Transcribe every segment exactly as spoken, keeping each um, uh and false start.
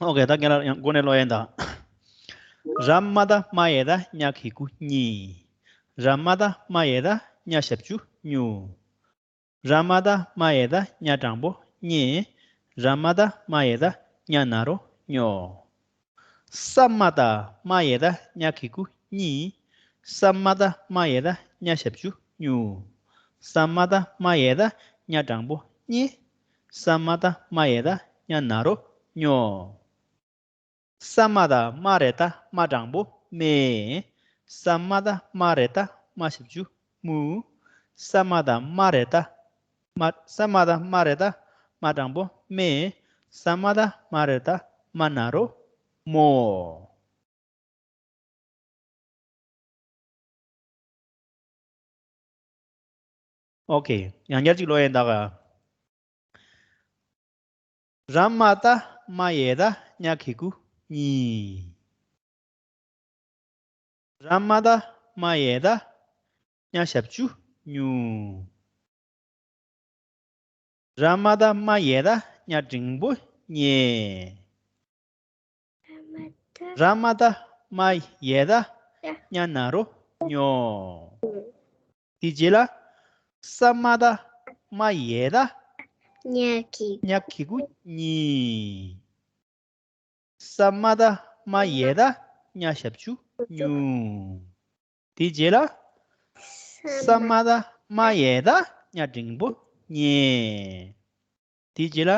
ཨོ་ཀེ། ད་རྒན་ལགས་ཡང་འགོ་ནས་ཀློག་ཡས་ཡིན་ད། ར་མ་བཏགས་རྨ་ཡ་བཏགས་ཉ་གི་གུ་རྨྱི། ར་མ་བཏགས་རྨ་ཡ་བཏགས་ཉ་ཞབས་ཀྱུ་རྨྱུ། ར་མ་བཏགས་རྨ་ཡ་བཏགས་ཉ་དྲང་པོ་རྨྱེ། ར་མ་བཏགས་རྨ་ཡ་བཏགས་ཉ་ན་རོ་སྨྱོ། ས་མ་བཏགས་རྨ་ཡ་བཏགས་ཉ་གི་གུ་སྨྱི། ས་མ་བཏགས་རྨ་ཡ་བཏགས་ཉ་ཞབས་ཀྱུ་སྨྱུ། ས་མ་བཏགས་རྨ་ཡ་བཏགས་ཉ་དྲང་པོ་རྨྱེ། ས་མ་བཏགས་རྨ་ཡ་བཏགས་ཉ་ན་རོ་སྨྱོ། ས་མ་བཏགས་རྨ་ར་བཏགས་རྨ་དྲང་པོ་རྨེ། ས་མ་བཏགས་རྨ་ར་བཏགས་རྨ་ཞབས་ཀྱུ་རྨུ། ས་མ་བཏགས་རྨ་ར་བཏགས་རྨ། ས་མ་བཏགས་རྨ་ར་བཏགས་རྨ་དྲང་པོ་རྨེ། ས་མ་བཏགས་རྨ་ར་བཏགས་རྨ་ན་རོ་རྨོ། ཨོ་ཀེ། ཡང་བསྐྱར་གཅིག་ཀློག་ཡས་ཡིན་ད་ག། ར་མ་བཏགས་རྨ་ཡ་བཏགས་ཉ་གི་གུ་རྨྱི། ར་མ་བཏགས་རྨ་ཡ་བཏགས་ཉ་ཞབས་ཀྱུ་རྨྱུ། ར་མ་བཏགས་རྨ་ཡ་བཏགས་ཉ་འགྲེང་པོ་རྨྱེ། ར་མ་བཏགས་རྨ་ཡ་བཏགས་ཉ་ན་རོ་སྨྱོ། དེའི་རྗེས་ལ། ས་མ་བཏགས་རྨ་ཡ་བཏགས་ཉ་གི་གུ་རྨྱྱི། ས་མ་བཏགས་རྨ་ཡ་བཏགས་ཉ་ཞབས་ཀྱུ་སྨྱུ། དེའི་རྗེས་ལ། ས་མ་བཏགས་རྨ་ཡ་བཏགས་ཉ་འགྲེང་པོ་རྨྱེ། དེའི་རྗེས་ལ།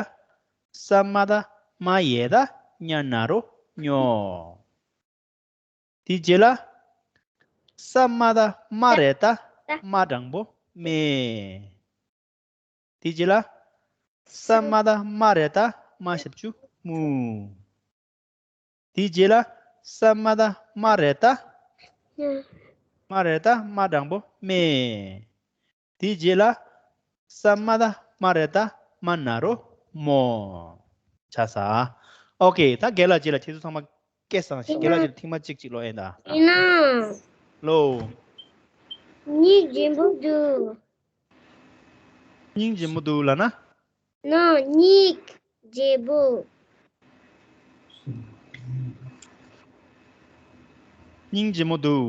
ས་མ་བཏགས་རྨ་ཡ་བཏགས་ཉ་ན་རོ་སྨྱོ། དེའི་རྗེས་ལ། ས་མ་བཏགས་རྨ་ར་བཏགས་རྨ་དྲང་པོ་རྨེ། དེའི་རྗེས་ལ། ས་མ་བཏགས་རྨ་ར་བཏགས་རྨ་ཞབས་ཀྱུ་རྨུ། དེའི་རྗེས་ལ། ས་མ་བཏགས་རྨ་ར་བཏགས། རྨ་ར་བཏགས་རྨ་དྲང་པོ་རྨེ། དེའི་རྗེས་ལ། ས་མ་བཏགས་རྨ་ར་བཏགས་རྨ་ན་རོ་རྨོ། ཆགས་ས། ཨོ་ཀེ། ད་རྒན་ལགས་རྗེས་ལ་ཁྱེད་ཚོ་ཚང་མ་སྐད་བཏང་ཞིག་རྒན་ལགས་རྗེས་ལ་ཐེངས་མ་གཅིག་གཅིག་ཀློག་ཡས་ཡིན་ད། ཡིན་ན། ལོ། སྙིང་རྗེ་པོ་འདུག་སྙིང་རྗེ་མོ་འདུག་ལབ་ན། ནོ། སྙིང་རྗེ་པོ། སྙིང་རྗེ་མོ་འདུག་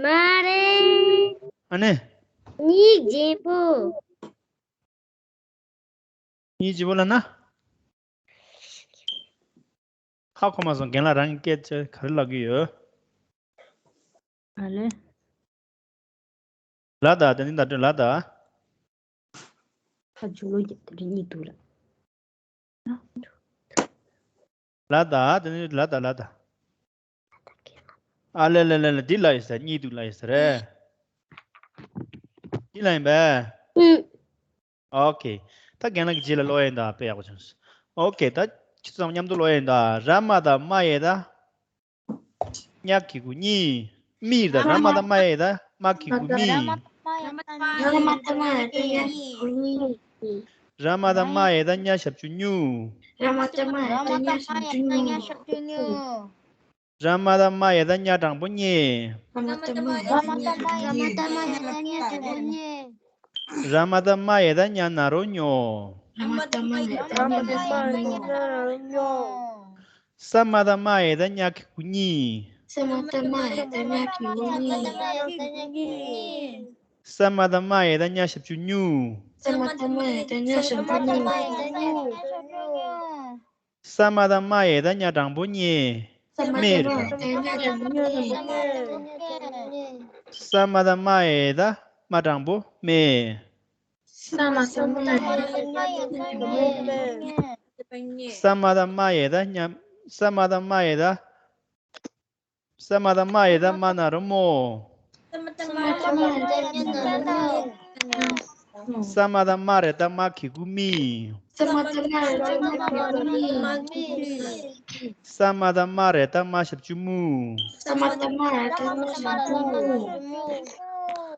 མ་རེད། ཨ་ནི། སྙིང་རྗེ་པོ། སྙིང་རྗེ་པོ་ལབ་ན། ཧ་གོ་མ་སོང་། རྒན་ལགས་རང་གི་སྐད་ཆ་ག་རེ་ལབ་ཀྱི་ཡོད། ཨ་ལེ། ལ་དྭགས་དེ་ནི་ད་དྲོད་ལ་དྭགས། ཁ་ཆུ་ལོ་རྒྱབ་དེ་རིང་གཉིད་འདུག་ལ། ལ་དྭགས་དེ་ནི་ལ་དྭགས་ལ་དྭགས། ཨ་ལེ་ལེ་ལེ་ལེ། འདི་ལ་ཡོད་ས། གཉིད་འདུག་ལ་ཡོད་ས་རེད། འདི་ལ་ཡིན་པས། ཨུ། ཨོ་ཁེ། ད་རྒན་ལགས་ཀྱི་རྗེས་ལ་ཀློག་ཡས་ཡིན་ད། དཔེ་ཡག་པོ་བྱུང་སོང་། ཨོ་ཁེ། ད་ཁྱེད་ཚོ་མཉམ་དུ་ཀློག་ཡས་ཡིན་ད། ར་མ་བཏགས་རྨ་ཡ་བཏགས། ཉ་གི་གུ་རྨྱི། རྨྱི་ད། ར་མ་བཏགས་རྨ་ཡ་བཏགས་རྨ་གི་གུ་རྨྱི། ར་མ་བཏགས་རྨ་ཡ་བཏགས་ཉ་ཞབས་ཀྱུ་རྨྱུ། ར་མ་བཏགས་རྨ་ཡ་བཏགས་ཉ་ཞབས་ཀྱུ་རྨྱུ། ར་མ་བཏགས་རྨ་ཡ་བཏགས་ཉ་ཞབས་ཀྱུ་རྨྱུ། ར་མ་བཏགས་རྨ་ཡ་བཏགས་ཉ་དྲང་པོ་རྨྱེ། ར་མ་བཏགས་རྨ་ཡ་བཏགས་ཉ་དྲང་པོ་རྨྱེ། ར་མ་བཏགས་རྨ་ཡ་བཏགས་ཉ་ན་རོ་སྨྱོ། ར་མ་བཏགས་རྨ་ཡ་བཏགས་ཉ་དྲང་པོ་རྨྱེ། ས་མ་བཏགས་རྨ་ཡ་བཏགས་ཉ་གི་གུ་རྨྱིས། ས་མ་བཏགས་རྨ་ཡ་བཏགས་ཉ་གི་གུ་རྨྱིས། ས་མ་བཏགས་རྨ་ཡ་བཏགས་ཉ་ཞབས་ཀྱུ་སྨྱུ། ས་མ་བཏགས་རྨ་ཡ་བཏགས་ཉ་ཞབས་ཀྱུ་སྨྱུ། ས་མ་བཏགས་རྨ་ཡ་བཏགས་ཉ་དྲང་པོ་རྨྱེ། ས་མ་བཏགས་རྨ་ཡ་བཏགས་ཉ་དྲང་པོ་རྨྱེ། ས་མ་བཏགས་རྨ་ཡ་བཏགས་རྨ་དྲང་པོ་རྨེ། ས་མ་བཏགས་རྨ་ཡ་བཏགས་རྨ་ཡ་བཏགས་རྨ་ཡ་བཏགས་རྨ་ཡ་བཏགས་རྨ་ཡ་བཏགས་རྨ་ཡ་བཏགས་རྨ་ཡ་བཏགས་རྨ་ཡ་བཏགས་རྨ་ཡ་བཏགས་རྨ་ན་རོ་རྨོ། ས་མ་བཏགས་རྨ་ར་བཏགས་རྨ་གི་གུ་རྨིས། ས་མ་བཏགས་རྨ་ར་བཏགས་རྨ་གི་གུ་རྨིས། ས་མ་བཏགས་རྨ་ར་བཏགས་རྨ་ཞབས་ཀྱུ་རྨུ། ས་མ་བཏགས་རྨ་ར་བཏགས་རྨ་ཞབས་ཀྱུ་རྨུ།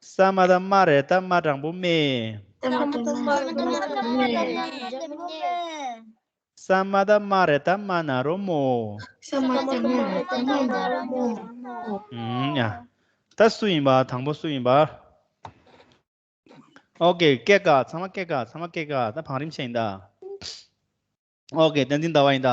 ས་མ་བཏགས་རྨ་ར་བཏགས་རྨ་དྲང་པོ་རྨེ། ས་མ་བཏགས་རྨ་ར་བཏགས་རྨ་དྲང་པོ་རྨེ། ས་མ་བཏགས་རྨ་ར་བཏགས་རྨ་ན་རོ་རྨོ། ས་མ་བཏགས་རྨ་ར་བཏགས་རྨ་ན་རོ་རྨོ། ཨུམ། ཡ། ད་སུ་ཡིན་པ། དང་པོ་སུ་ཡིན་པ། ཨོ་ཀེ། སྐད་དཀར། ཚང་མ་སྐད་དཀར། ཚང་མ་སྐད་དཀར། ད་བང་རིམ་བྱས་ཡིན་ད། ཨོ་ཀེ། བསྟན་འཛིན་ཟླ་བ་ཡིན་ད།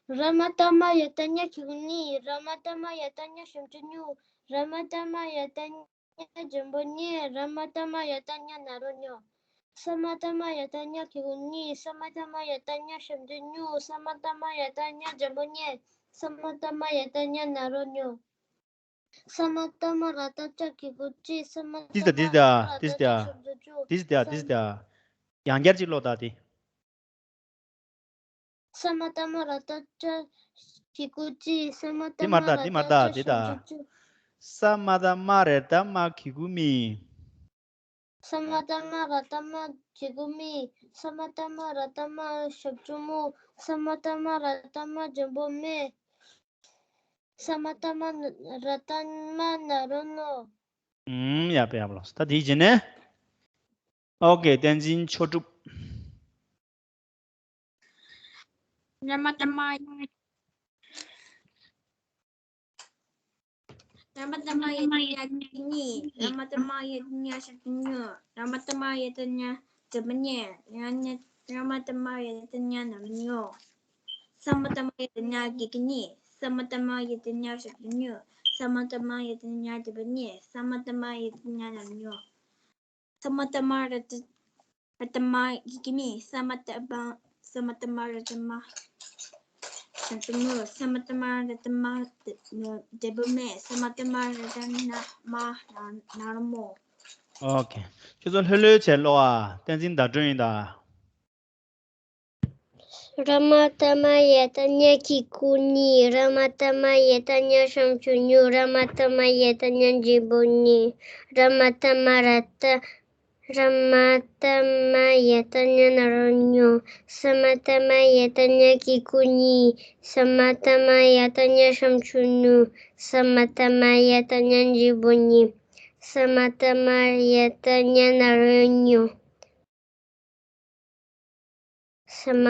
ར་མ་བཏགས་མ་ཡ་བཏགས་ཉ་གི་གུ་གཉིས། ར་མ་བཏགས་མ་ཡ་བཏགས་ཉ་ཞབས་ཀྱུ་གཉིས། ར་མ་བཏགས་མ་ཡ་བཏགས་ཉ་འགྲེང་བུ་གཉིས། ར་མ་བཏགས་མ་ཡ་བཏགས་ཉ་ན་རོ་གཉིས། ས་མ་བཏགས་མ་ཡ་བཏགས་ཉ་གི་གུ་གཉིས། ས་མ་བཏགས་མ་ཡ་བཏགས་ཉ་ཞབས་ཀྱུ་གཉིས། ས་མ་བཏགས་མ་ཡ་བཏགས་ཉ་འགྲེང་བུ་གཉིས། ས་མ་བཏགས་མ་ཡ་བཏགས་ཉ་ན་རོ་གཉིས། ས་མ་བཏགས་མ་ར་བཏགས་ཅ་གི་གུ་གཅིག། ས་མ་ཏིས་ད་ཏིས་ད་ཏིས་ད་ཏིས་ད་ཏིས་ད་ཏིས་ད། ཡང་བསྐྱར་གཅིག་ཀློག་ད་དེ། ས་མ་བཏགས་མ་ར་བཏགས་ཅ་གི་གུ་གཅིག། ས་མ་བཏགས་མ་ར་བཏགས་ཅ་ཞབས་ཀྱུ་གཅིག། ས་མ་བཏགས་མ་ར་བཏགས་མ་གི་གུ་མི། ས་མ་བཏགས་མ་ར་བཏགས་མ་གི་གུ་མི། ས་མ་བཏགས་མ་ར་བཏགས་མ་ཞབས་ཀྱུ་མུ། ས་མ་བཏགས་མ་ར་བཏགས་མ་འགྲེང་བུ་མེ། ས་མ་བཏགས་མ་ར་བཏགས་མ་ན་རོ་ནོ། ཨུམ། ཡག་པོ་ཡག་པོ་ལོས། ད་དེའི་རྗེས་ནས། ཨོ་ཀེ། བསྟན་འཛིན་ཆོས་གྲུབ། ར་མ་བཏགས་མ་ཡ། ར་མ་བཏགས་མ་ཡ་བཏགས་ཉ་གཉིས། ར་མ་བཏགས་མ་ཡ་བཏགས་ཉ་ཞབས་ཀྱུ་གཉིས། ར་མ་བཏགས་མ་ཡ་བཏགས་ཉ་འགྲེང་བུ་གཉིས། ར་མ་བཏགས་མ་ཡ་བཏགས་ཉ་ན་རོ་གཉིས། ས་མ་བཏགས་མ་ཡ་བཏགས་ཉ་གི་གུ་གཉིས། ས་མ་བཏགས་མ་ཡ་བཏགས་ཉ་ཞབས་ཀྱུ་གཉིས། ས་མ་བཏགས་མ་ཡ་བཏགས་ཉ་འགྲེང་བུ་གཉིས། ས་མ་བཏགས་མ་ཡ་བཏགས་ཉ་ན་རོ་གཉིས། ས་མ་བཏགས་མ་ར་བཏགས་ར་བཏགས་མ་གི་གུ་མི། ས་མ་བཏགས་མ་ས་མ་བཏགས་མ་ར་བཏགས་མ་ཞབས་ཀྱུ་མུ། ས་མ་བཏགས་མ་ར་བཏགས་མ་འགྲེང་བུ་མེ། ས་མ་བཏགས་མ་ར་བཏགས་མ་ན་མ་ན་རོ་མོ། ཨོ་ཀེ། ཁྱོད་ཚོ་ལྷོད་ལྷོད་བྱས་ཀློག་ཨ། བསྟན་འཛིན་ཟླ་སྒྲོན་ཡིན་ད། ར་མ་བཏགས་མ་ཡ་བཏགས་ཉ་གི་གུ་གཉིས། ར་མ་བཏགས་མ་ཡ་བཏགས་ཉ་ཞབས་ཀྱུ་གཉིས། ར་མ་བཏགས་མ་ཡ་བཏགས་ཉ་འགྲེང་བུ་གཉིས། ར་མ་བཏགས་མ་ར་བཏགས། ར་མ་བཏགས་མ་ཡ་བཏགས་ཉ་ན་རོ་ཉོ། ས་མ་བཏགས་མ་ཡ་བཏགས་ཉ་གི་གུ་གཉིས། ས་མ་བཏགས་མ་ཡ་བཏགས་ཉ་ཞབས་ཀྱུ་ཉུ། ས་མ་བཏགས་མ་ཡ་བཏགས་ཉ་འགྲེང་བུ་གཉིས། ས་མ་བཏགས་མ་ཡ་བཏགས་ཉ་ན་རོ་ཉོ། ས་མ་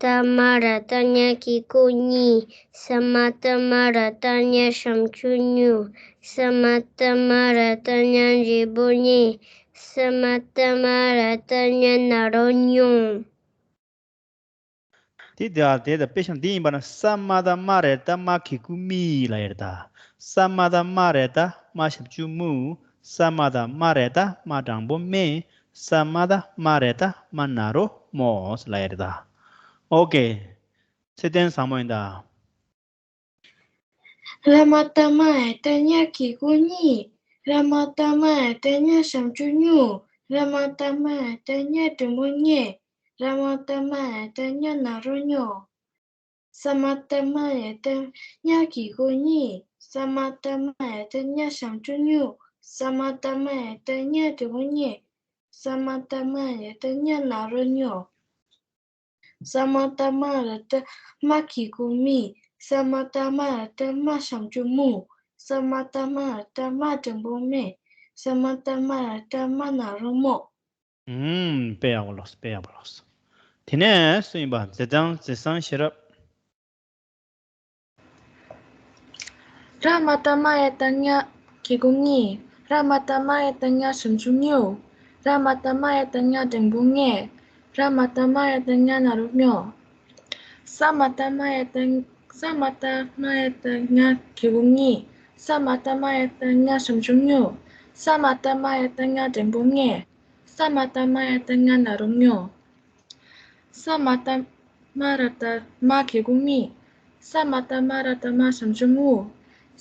བཏགས་མ་ར་བཏགས་ཉ་གི་གུ་གཉིས། ས་མ་བཏགས་མ་ར་བཏགས་ཉ་ཞབས་ཀྱུ་ཉུ། ས་མ་བཏགས་མ་ར་བཏགས་ཉ་འགྲེང་བུ་གཉིས། ས་མ་བཏགས་མ་ར་བཏགས་ཉ་ན་རོ་ཉུང་། དེ་དེ་དེ་དང་དཔེ་བཞག་འདི་ཡིན་པ་ན། ས་མ་བཏགས་མ་ར་བཏགས་མ་གི་གུ་མི་ལབ་ཡ་རེད་ད། ས་མ་བཏགས་མ་ར་བཏགས་མ་ཞབས་ཀྱུ་མུ། ས་མ་བཏགས་མ་ར་བཏགས་མ་འགྲེང་བུ་མེ། ས་མ་བཏགས་མ་ར་བཏགས་མ་ན་རོ་མོ་ལབ་ཡ་རེད་ད། ཨོ་ཀེ། ཚེ་བརྟན་བཟང་མོ་ཡིན་ད། ར་མ་བཏགས་མ་ཡ་བཏགས་ཉ་གི་གུ་གཉིས། ར་མ་བཏགས་མ་ཡ་བཏགས་ཉ་ཞབས་ཀྱུ་ཉུ། ར་མ་བཏགས་མ་ཡ་བཏགས་ཉ་འགྲེང་བུ་ཉེ། ར་མ་བཏགས་མ་ཡ་བཏགས་ཉ་ན་རོ་ཉོ། ས་མ་བཏགས་མ་ཡ་བཏགས་ཉ་གི་གུ་གཉིས། ས་མ་བཏགས་མ་ཡ་བཏགས་ཉ་ཞབས་ཀྱུ་ཉུ། ས་མ་བཏགས་མ་ཡ་བཏགས་ཉ་འགྲེང་བུ་ཉེ། ས་མ་བཏགས་མ་ཡ་བཏགས་ཉ་ན་རོ་ཉོ། ས་མ་བཏགས་མ་ར་བཏགས་མ་གི་གུ་མི། ས་མ་བཏགས་མ་ར་བཏགས་མ་ཞབས་ཀྱུ་མུ། ས་མ་བཏགས་མ་ར་བཏགས་མ་འགྲེང་བུ་མེ། ས་མ་བཏགས་མ་ར་བཏགས་མ་ན་རོ་མོ། ཨུམ། དཔེ་ཡག་པོ་ལོས། དཔེ་ཡག་པོ་ལོས། དེ་ནས་སུ་ཡིན་པ། མཛེས་བཟང་། མཛེས་བཟང་ཤེས་རབ། ར་མ་བཏགས་མ་ཡ་བཏགས་ཉ་གི་གུ་གཉིས། ར་མ་བཏགས་མ་ཡ་བཏགས་ཉ་ཞབས་ཀྱུ་ཉུ། ར་མ་བཏགས་མ་ཡ་བཏགས་ཉ་འགྲེང་བུ་ཉེ། ར་མ་བཏགས་མ་ཡ་བཏགས་ཉ་ན་རོ་ཉོ། ས་མ་བཏགས་མ་ཡ་བཏགས། ས་མ་བཏགས་མ་ཡ་བཏགས་ཉ་གི་གུ་གཉིས། ས་མ་བཏགས་མ་ཡ་བཏགས་ཉ་ཞབས་ཀྱུ་ཉུ། ས་མ་བཏགས་མ་ཡ་བཏགས་ཉ་འགྲེང་བུ་ཉེ། ས་མ་བཏགས་མ་ཡ་བཏགས་ཉ་ན་རོ་ཉོ། ས་མ་བཏགས་མ་ར་བཏགས་མ་གི་གུ་མི། ས་མ་བཏགས་མ་ར་བཏགས་མ་ཞབས་ཀྱུ་མུ།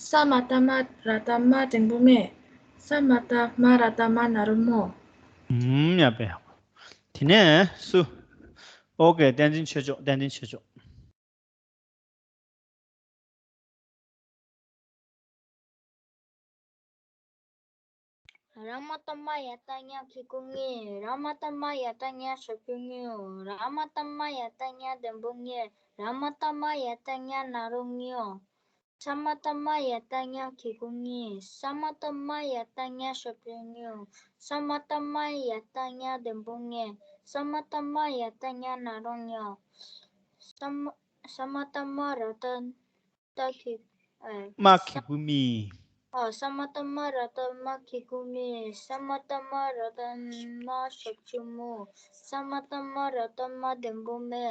ས་མ་བཏགས་མ་ར་བཏགས་མ་འགྲེང་བུ་མེ། ས་མ་བཏགས་མ་ར་བཏགས་མ་ན་རོ་མོ། ཨུམ། ཡག་པོ་ཡག་པོ། དེ་ནས་སུ། ཨོ་ཀེ། བསྟན་འཛིན་ཆོས་མཆོག་བསྟན་འཛིན་ཆོས་མཆོག་ར་མ་བཏགས་མ་ཡ་བཏགས་ཉ་གི་གུ་ཉི། ར་མ་བཏགས་མ་ཡ་བཏགས་ཉ་ཞབས་ཀྱུ་ཉུ། ར་མ་བཏགས་མ་ཡ་བཏགས་ཉ་འགྲེང་བུ་ཉེ། ར་མ་བཏགས་མ་ཡ་བཏགས་ཉ་ན་རོ་ཉོ། ས་མ་བཏགས་མ་ཡ་བཏགས་ཉ་གི་གུ་ཉི། ས་མ་བཏགས་མ་ཡ་བཏགས་ཉ་ཞབས་ཀྱུ་ཉུ། ས་མ་བཏགས་མ་ཡ་བཏགས་ཉ་འགྲེང་བུ་ཉེ། ས་མ་བཏགས་མ་ཡ་བཏགས་ཉ་ན་རོ་ཉོ། ས་མ་ས་མ་བཏགས་མ་ར་བཏགས་མ་གི་ཨ། མ་གི་གུ་མི། ཨ། ས་མ་བཏགས་མ་ར་བཏགས་མ་གི་གུ་མི། ས་མ་བཏགས་མ་ར་བཏགས་མ་ཞབས་ཀྱུ་མུ། ས་མ་བཏགས་མ་ར་བཏགས་མ་འགྲེང་བུ་མེ།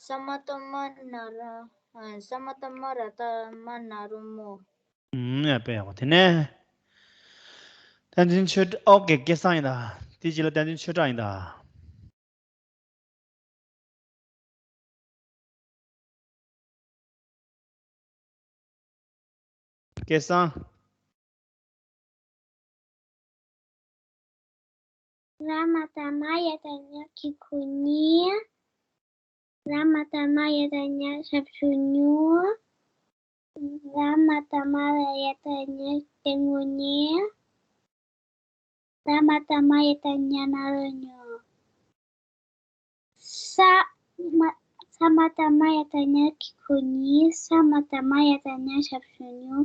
ས་མ་བཏགས་མ་ན་རོ་ ཨ། ས་མ་བཏགས་སྨ་ར་བཏགས་སྨ་ན་རོ་སྨོ། ཨུམ། ཡ། དཔེ་ཡག་པོ། དེ་ནས་བསྟན་འཛིན་ཆོས་གྲགས། ཨོ་ཀེ། སྐལ་བཟང་ཡིན་ད། དེ་རྗེས་ལ་བསྟན་འཛིན་ཆོས་གྲགས་ཡིན་ད། སྐལ་བཟང་། ར་མ་བཏགས་རྨ་ཡ་བཏགས་རྨ་གི་གུ་རྨི། ར་མ་བཏགས་རྨ་ཡ་བཏགས་རྨ་ཞབས་ཀྱུ་རྨྱུ། ར་མ་བཏགས་རྨ་ར་ཡ་བཏགས་རྨ་གཏུམ་མོ་རྨྱུ། ར་མ་བཏགས་རྨ་ཡ་བཏགས་རྨ་ན་རོ་རྨྱོ། ས་མ། ས་མ་བཏགས་རྨ་ཡ་བཏགས་རྨ་གི་གུ་རྨི། ས་མ་བཏགས་རྨ་ཡ་བཏགས་རྨ་ཞབས་ཀྱུ་རྨྱུ།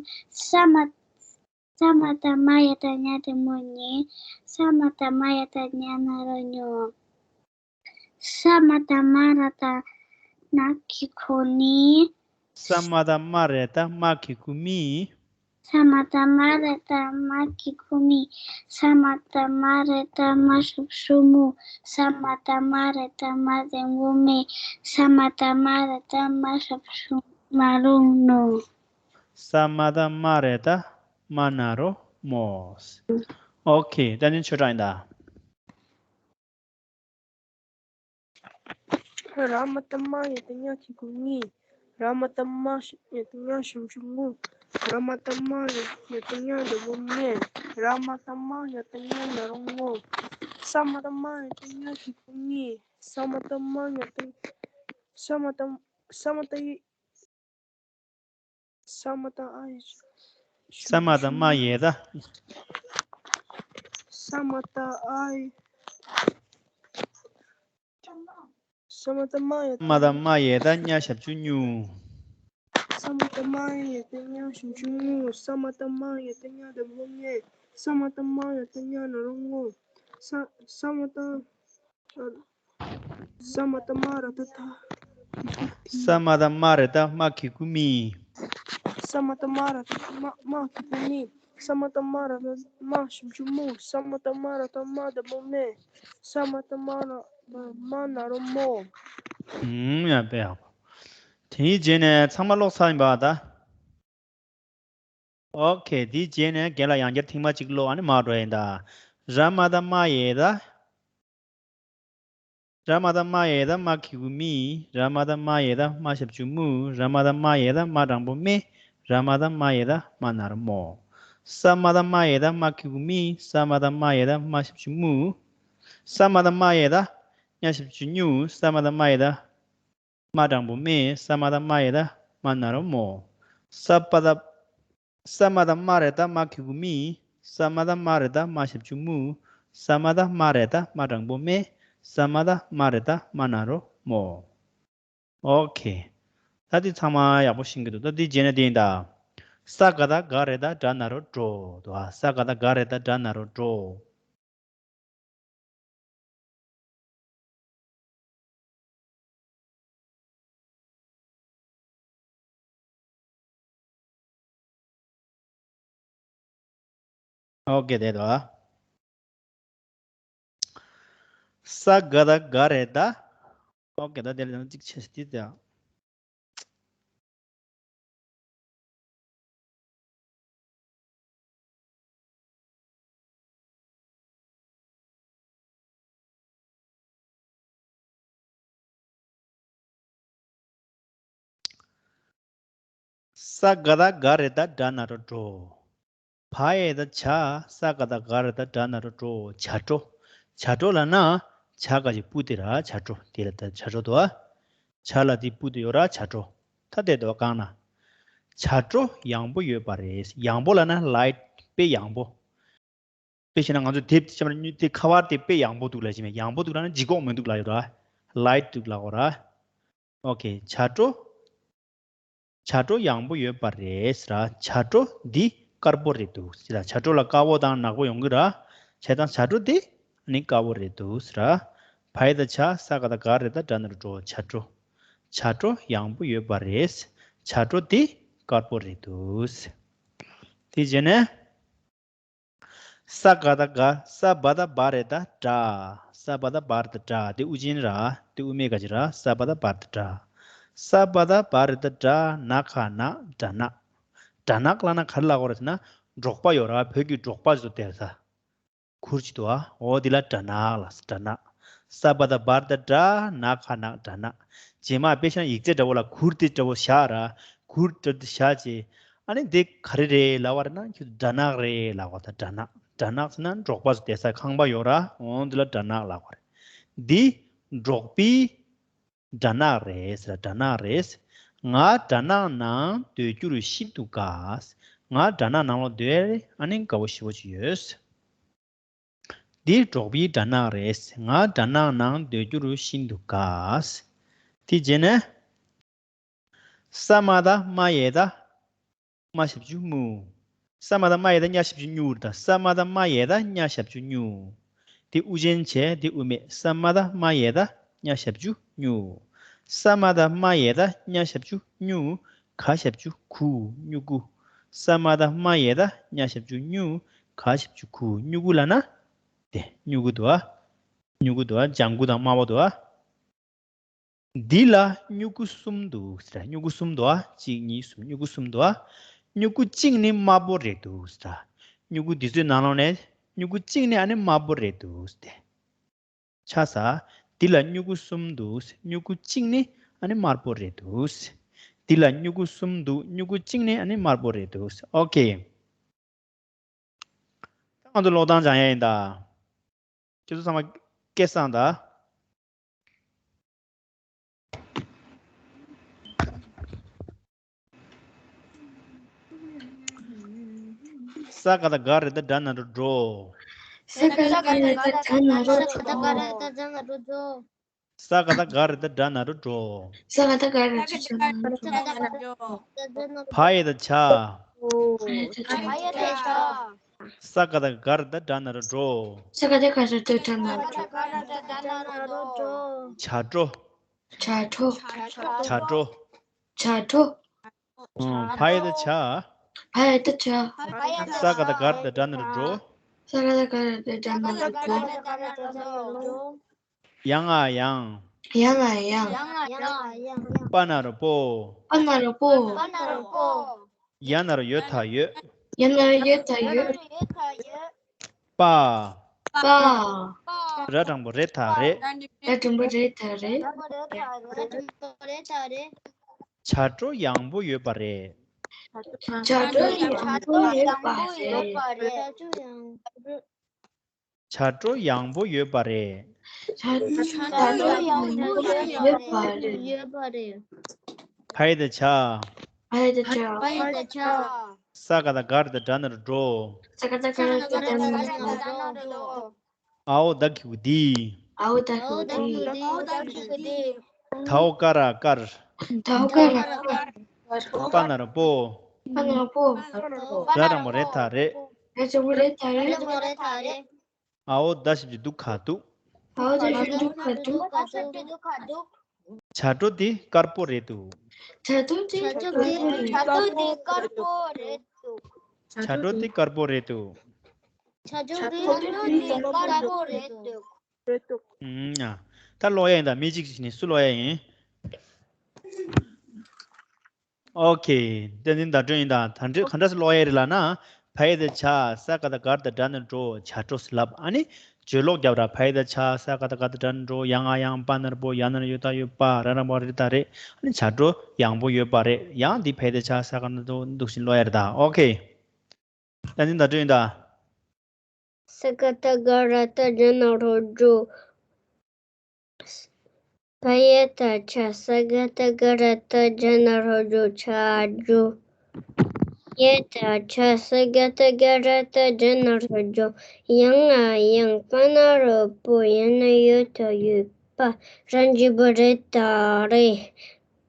ས་མ། ས་མ་བཏགས་རྨ་ཡ་བཏགས་རྨ་གཏུམ་མོ་རྨྱུ། ས་མ་བཏགས་རྨ་ཡ་བཏགས་རྨ་ན་རོ་རྨྱོ། ས་མ་བཏགས་རྨ་ར་བཏགས་རྨ་གི་གུ་རྨི། ས་མ་བཏགས་རྨ་ར་བཏགས་རྨ་གི་གུ་རྨི། ས་མ་བཏགས་རྨ་ར་བཏགས་རྨ་གི་གུ་རྨི། ས་མ་བཏགས་རྨ་ར་བཏགས་རྨ་ཞབས་ཀྱུ་རྨུ། ས་མ་བཏགས་རྨ་ར་བཏགས་རྨ་གཏུམ་མོ་རྨེ། ས་མ་བཏགས་རྨ་ར་བཏགས་རྨ་ཞབས་ཀྱུ་རྨ་ན་རོ་རྨྱོ། ས་མ་བཏགས་རྨ་ར་བཏགས་རྨ་ན་རོ་རྨོ། ཨོ་ཁེ། བསྟན་འཛིན་ཆོས་གྲགས་ཡིན་ད། ར་མ་བཏགས་རྨ་ཡ་བཏགས་རྨ་གི་གུ་རྨི། ར་མ་བཏགས་རྨ་ཡ་བཏགས་རྨ་ཞབས་ཀྱུ་རྨུ། ར་མ་བཏགས་རྨ་ཡ་བཏགས་རྨ་གཏུམ་མོ་རྨེ། ར་མ་བཏགས་རྨ་ཡ་བཏགས་རྨ་ན་རོ་རྨོ། ས་མ་བཏགས་རྨ་ཡ་བཏགས་རྨ་གི་གུ་རྨི། ས་མ་བཏགས་རྨ་ཡ་བཏགས། ས་མ་བཏགས། ས་མ་བཏགས། ས་མ་བཏགས་ཨ་ཡ། ས་མ་བཏགས་རྨ་ཡ་བཏགས། ས་མ་བཏགས་ཨ་ཡ། ས་མ་བཏགས་རྨ་ཡ། ས་མ་བཏགས་རྨ་ཡ་བཏགས་རྨ་ཞབས་ཀྱུ་རྨྱུ། ས་མ་བཏགས་རྨ་ཡ་བཏགས་རྨ་ཞབས་ཀྱུ་རྨྱུ། ས་མ་བཏགས་རྨ་ཡ་བཏགས་རྨ་གཏུམ་མོ་རྨེ། ས་མ་བཏགས་རྨ་ཡ་བཏགས་རྨ་ན་རོ་རྨོ། ས། ས་མ་བཏགས། ས་མ་བཏགས་རྨ་ར་བཏགས་རྨ། ས་མ་བཏགས་རྨ་ར་བཏགས་རྨ་གི་གུ་རྨི། ས་མ་བཏགས་རྨ་ར་བཏགས་རྨ་རྨ་གི་གུ་རྨི། ས་མ་བཏགས་རྨ་ར་བཏགས་རྨ་ཞབས་ཀྱུ་རྨུ། ས་མ་བཏགས་རྨ་ར་བཏགས་རྨ་གཏུམ་མོ་རྨེ། ས་མ་བཏགས་རྨ་ར་བཏགས་རྨ་ན་རོ་རྨོ། ཧུམ། ཡ། དཔེ་ཡག་པོ། དེའི་རྗེས་ནས་ཚང་མ་ཀློག་ཚར་ཡིན་པ་ད། ཨོ་ཁེ། དེའི་རྗེས་ནས་རྒན་ལགས་ཡང་བསྐྱར་ཐེངས་མ་གཅིག་ཀློག་ཨ་ནི་མར་འགྲོ་ཡིན་ད། ར་མ་བཏགས་རྨ་ཡ་བཏགས། ར་མ་བཏགས་རྨ་ཡ་བཏགས་རྨ་གི་གུ་རྨི། ར་མ་བཏགས་རྨ་ཡ་བཏགས་རྨ་ཞབས་ཀྱུ་རྨུ། ར་མ་བཏགས་རྨ་ཡ་བཏགས་རྨ་དྲང་པོ་རྨེ། ར་མ་བཏགས་རྨ་ཡ་བཏགས་རྨ་ན་རོ་རྨོ། ས་མ་བཏགས་རྨ་ཡ་བཏགས་རྨ་གི་གུ་རྨི། ས་མ་བཏགས་རྨ་ཡ་བཏགས་རྨ་ཞབས་ཀྱུ་རྨུ། ས་མ་བཏགས་རྨ་ཡ་བཏགས་རྨ་ཞབས་ཀྱུ་རྨྱུ། ས་མ་བཏགས་རྨ་ཡ་བཏགས་རྨ་དྲང་པོ་རྨེ། ས་མ་བཏགས་རྨ་ཡ་བཏགས་རྨ་ན་རོ་རྨོ། ས་པ་བཏགས། ས་མ་བཏགས་རྨ་ར་བཏགས་རྨ་གི་གུ་རྨི། ས་མ་བཏགས་རྨ་ར་བཏགས་རྨ་ཞབས་ཀྱུ་རྨུ། ས་མ་བཏགས་རྨ་ར་བཏགས་རྨ་དྲང་པོ་རྨེ། ས་མ་བཏགས་རྨ་ར་བཏགས་རྨ་ན་རོ་རྨོ། ཨོ་ཁེ། ད་འདི་ཚང་མ་ཡག་པོ་ཤེས་ཀྱི་འདུག་ད་འདི་རྗེས་ནས་འདི་ཡིན་ད། ས་ག་བཏགས་སྒ་ར་བཏགས་སྒྲ་ན་རོ་སྒྲོ། འདུག་ཨ། ས་ག་བཏགས་སྒ་ར་བཏགས་སྒྲ་ན་རོ་སྒྲོ། ཨོ་ཁེ། དེ་དོ། ས་ག་བཏགས་སྒ་ར་བཏགས། ཨོ་ཁེ། ད་དེ་ལ་ཅིག་ཆེ་སྟེ་ད། ས་ག་བཏགས་སྒ་ར་བཏགས་སྒྲ་ན་རོ་སྒྲོ། བ་ཡ་བཏགས་བྱ། ས་ག་བཏགས་སྒ་ར་བཏགས་སྒྲ་ན་རོ་སྒྲོ། བྱ་སྒྲོ། བྱ་སྒྲོ་ལབ་ན་བྱ་ག་ཅིག་སྤུ་དེ་ར་བྱ་སྒྲོ། དེ་ལ་ད་བྱ་སྒྲོ་འདུག་ཨ། བྱ་ལ་དེ་སྤུ་དེ་ཡོད་ར་བྱ་སྒྲོ། ད་དེ་འདུག་གང་ན། བྱ་སྒྲོ་ཡངས་པོ་ཡོད་པ་རེད། ཡངས་པོ་ལབ་ན་ལའིཊ། དཔེ་ཡངས་པོ། དཔེ་བྱས་ན་ང་ཚོ་དེབ་དེ་ཁ་པར་དེ་དཔེ་ཡངས་པོ་འདུག་ལབ་ཀྱི་མེད། ཡངས་པོ་འདུག་ལབ་ན་ལྗིད་ཁོག་མི་འདུག་ལབ་ཡོད་ར། ལའིཊ་འདུག་ལབ་དགོས་ར། ཨོ་ཁེ། བྱ་སྒྲོ། བྱ་སྒྲོ་ཡངས་པོ་ཡོད་པ་རེད་ཟེར་ར། བྱ་སྒྲོ་འདི་དཀར་པོ་རེད་འདུག་ཟེར་ར། བྱ་སྒྲོ་ལ་དཀར་པོ་དང་ནག་པོ་ཡོང་གི་ར། བྱས་ཙང་བྱ་སྒྲོ་འདི་ནི་དཀར་པོ་རེད་འདུག་ཟེར་ར། བ་ཡ་བཏགས་བྱ། ས་ག་བཏགས་སྒ་ར་བཏགས་སྒྲ་ན་རོ་སྒྲོ། བྱ་སྒྲོ། བྱ་སྒྲོ་ཡངས་པོ་ཡོད་པ་རེད། བྱ་སྒྲོ་འདི་དཀར་པོ་རེད་འདུག་དེ་རྗེས་ནས། ས་ག་བཏགས་སྒ། ས་བ་བཏགས་སྦ་ར་བཏགས་སྦྲ། ས་བ་བཏགས་སྦ་ར་བཏགས་སྦྲ། དེ་དབུ་ཅན་ར། དེ་དབུ་མེད་ག་ཅི་ར། ས་བ་བཏགས་སྦ་ར་བཏགས་སྦྲ། ས་པ་ད་བ་རེ་ད་དྲ་ན་ག་ན་དྲ་ནག་དྲ་ནག་ལབ་ན་ག་རེ་ལབ་དགོས་རེད་ཟེར་ན། འབྲོག་པ་ཡོད་ར། བོད་ཀྱི་འབྲོག་པ་ཚོ་དེར་ས། གུར་ཅིག་འདུག་ཨ། འོ་འདི་ལ་དྲ་ནག་ལབ། དྲ་ནག་ས་པ་ད་བ་རེ་ད་དྲ་ན་ག་ན་དྲ་ནག་རྗེས་མ་དཔེ་བཞག་ན་ཡིག་ཚད་འདྲ་བོ་ལ་གུར་དེ་འདྲ་བོ་བཞག་ར། གུར་འདྲ་དེ་བཞག་རྗེས། ཨ་ནི་འདི་ག་རེ་རེད་ལབ་པ་རེད་ན། ཁྱོད་དྲ་ནག་རེད་ལབ་དགོས་ད། དྲ་ནག་དྲ་ནག་ཟེར་ན་འབྲོག་པ་ཚོ་བསྡད་ས་ཁང་པ་ཡོད་ར། འོ་འདི་ལ་དྲ་ནག་ལབ་དགོས་རེད། འདི་འབྲོག་པའི་དྲ་ནག་རེད་ཟེར། དྲ་ནག་རེད། ང་དྲ་ནག་ནང་སྡོད་རྒྱུར་ཤིན་ཏུ་དགའ། ང་དྲ་ནག་ནང་ལོགས་སྡོད་ཨ་ནི་དགའ་པོ་ཞེ་པོ་ཅིག་ཡོད། འདི་འབྲོག་པའི་དྲ་ནག་རེད། ང་དྲ་ནག་ནང་སྡོད་རྒྱུར་ཤིན་ཏུ་དགའ། དེ་རྗེས་ནས། ས་མ་ད་མ་ཡ་ད་མ་ཞབས་ཀྱུ་མུ། ས་མ་ད་མ་ཡ་ད་ཉ་ཞབས་ཀྱུ་ཉུ་རེད་ད། ས་མ་ད་མ་ཡ་ད་ཉ་ཞབས་ཀྱུ་ཉུ། དེ་དབུ་ཅན་བྱས་དེ་དབུ་མེད། ས་མ་ད་མ་ཡ་ད་ཉ་ཞབས་ཀྱུ་ཉུ། ས་མ་ད་མ་ཡ་ད་ཉ་ཞབས་ཀྱུ་ཉུ། ག་ཞབས་ཀྱུ་གུ། སྨྱུ་གུ། ས་མ་ད་མ་ཡ་ད་ཉ་ཞབས་ཀྱུ་སྨྱུ། ག་ཞབས་ཀྱུ་གུ། སྨྱུ་གུ་ལབ་ན། དེ་སྨྱུ་གུ་འདུག་ཨ། སྨྱུ་གུ་འདུག་ཨ། ལྗང་གུ་དང་དམར་པོ་འདུག་ཨ། འདི་ལ་སྨྱུ་གུ་གསུམ་འདུག་ཟེར། སྨྱུ་གུ་གསུམ་འདུག་ཨ། གཅིག་གཉིས་གསུམ། སྨྱུ་གུ་གསུམ་འདུག་ཨ། སྨྱུ་གུ་གཅིག་ནི་དམར་པོ་རེད་འདུག་ཟེར། སྨྱུ་གུ་འདི་ཚོའི་ནང་ལོགས་ནས་སྨྱུ་གུ་གཅིག་ནི་ཨ་ནི་དམར་པོ་རེད་འདུག་ཟེར། ཆ་ས། འདི་ལ་སྨྱུ་གུ་གསུམ་འདུག་ཟེར། སྨྱུ་གུ་གཅིག་ནི་ཨ་ནི་དམར་པོ་རེད་འདུག་ཟེར། འདི་ལ་སྨྱུ་གུ་གསུམ་འདུག་སྨྱུ་གུ་གཅིག་ནི་ཨ་ནི་དམར་པོ་རེད་འདུག་ཟེར། ཨོ་ཁེ། ད་ང་ཚོ་ཀློག་སྟངས་སྦྱང་ཡ་ཡིན་ད། ཁྱེད་ཚོ་ཚང་མ་སྐད་གསང་ད། ས་ག་ད་ག་རེ་ད་དྲ་ན་རོ་འགྲོ། ས་ག་ད་ག་རེ་ད་དྲ་ན་རོ་འགྲོ། ས་ག་ད་ག་རེ་ད་དྲ་ན་རོ་འགྲོ། ས་ག་ད་ག་རེ་ད་དྲ་ན་རོ་འགྲོ། བ་ཡ་ད་བྱ། བ་ཡ་ད་བྱ། ས་ག་ད་ག་རེ་ད་དྲ་ན་རོ་འགྲོ། ས་ག་ད་ག་རེ་ད་དྲ་ན་རོ་འགྲོ། བྱ་འགྲོ། བྱ་འགྲོ། བྱ་འགྲོ། བྱ་འགྲོ། ཨང་། བ་ཡ་ད་བྱ། བ་ཡ་ད་བྱ། ས་ག་ད་ག་རེ་ད་དྲ་ན་རོ་འགྲོ། ས་ག་ད་ག་རེ་ད་དྲ་ན་རོ་འགྲོ། ཡ་ང་ཡང་། ཡ་ང་ཡང་། པ་ན་རོ་པོ། པ་ན་རོ་པོ། ཡ་ན་རོ་ཡོ་ད་ཡོད། ཡ་ན་རོ་ཡོ་ད་ཡོད། པ། པ། ར་དྲང་པོ་རེ་ད་རེད། ར་དྲང་པོ་རེ་ད་རེད། བྱ་སྒྲོ་ཡང་པོ་ཡོད་པ་རེད། བྱ་སྒྲོ་ཡང་པོ་ཡོད་པ་རེད། བྱ་སྒྲོ་ཡང་པོ་ཡོད་པ་རེད། བྱ་སྒྲོ་ཡང་པོ་ཡོད་པ་རེད། ཡོད་པ་རེད། བ་ཡ་ད་བྱ། བ་ཡ་ད་བྱ། བ་ཡ་ད་བྱ། ས་ག་ད་ག་རེ་ད་དྲ་ན་རོ་འགྲོ། ས་ག་ད་ག་རེ་ད་དྲ་ན་རོ་འགྲོ། ཨའོ་ད་གི་གུ་དི། ཨའོ་ད་གི་གུ་དི། ཨའོ་ད་གི་གུ་དི། དའོ་ཀ་ར་དཀར། དའོ་ཀ་ར་དཀར། པ་ན་རོ་པོ། པ་ན་རོ་པོ། ར་དྲང་པོ་རེ་ད་རེད། ར་དྲང་པོ་རེ་ད་རེད། ཨའོ་ད་ཞབས་ཀྱུ་དུ་ག་དུ། ཨའོ་ད་ཞབས་ཀྱུ་དུ་ག་དུ། བྱ་སྒྲོ་དེ་དཀར་པོ་རེད་འདུག་བྱ་སྒྲོ་དེ་དཀར་པོ་རེད་འདུག་བྱ་སྒྲོ་དེ་དཀར་པོ་རེད་འདུག་བྱ་སྒྲོ་དེ་དཀར་པོ་རེད་འདུག་ཨུམ། ཡ། ད་ཀློག་ཡ་ཡིན་ད། མི་གཅིག་གཅིག་ནས་སུ་ཀློག་ཡ་ཡིན། ཨོ་ཁེ། བསྟན་འཛིན་ཟླ་སྒྲོན་ཡིན་ད། ད་འདྲ་ག་འདྲ་སེ་ཀློག་ཡ་རེད་ལབ་ན། བ་ཡ་ད་བྱ། ས་ག་ད་ག་རེ་ད་དྲ་ན་རོ་འགྲོ། བྱ་འགྲོ་ཟེར་ལབ། ཨ་ནི་བརྗོད་ཀློག་རྒྱབ་ར། བ་ཡ་ད་བྱ། ས་ག་ད་ག་རེ་ད་དྲ་ན་རོ། ཡ་ང་ཡང་། པ་ན་རོ་པོ། ཡ་ན་རོ་ཡོ་ད་ཡོད། པ། ར་དྲང་པོ་རེ་ད་རེད། ཨ་ནི་བྱ་སྒྲོ་ཡང་པོ་ཡོད་པ་རེད། ཡང་འདི་བ་ཡ་ད་བྱ། ས་ག་ད་འགྲོ་འདུག་སེ་ཀློག་ཡ་རེད་ད། ཨོ་ཁེ། བསྟན་འཛིན་ཟླ་སྒྲོན་ཡིན་ད། ས་ག་ད་ག་ར་ད་དྲ་ན་རོ་འགྲོ། བ་ཡ་ད་བྱ། ས་ག་ད་ག་ར་ད་དྲ་ན་རོ་འགྲོ། བྱ་འགྲོ། བ་ཡ་ད་བྱ། ས་ག་ད་ག་ར་ད་དྲ་ན་རོ་འགྲོ། ཡ་ང་ཡང་། པ་ན་རོ་པོ། ཡ་ན་རོ་ཡོ་ད་ཡོད། པ། ར་དྲང་པོ་རེ་ད་རེད།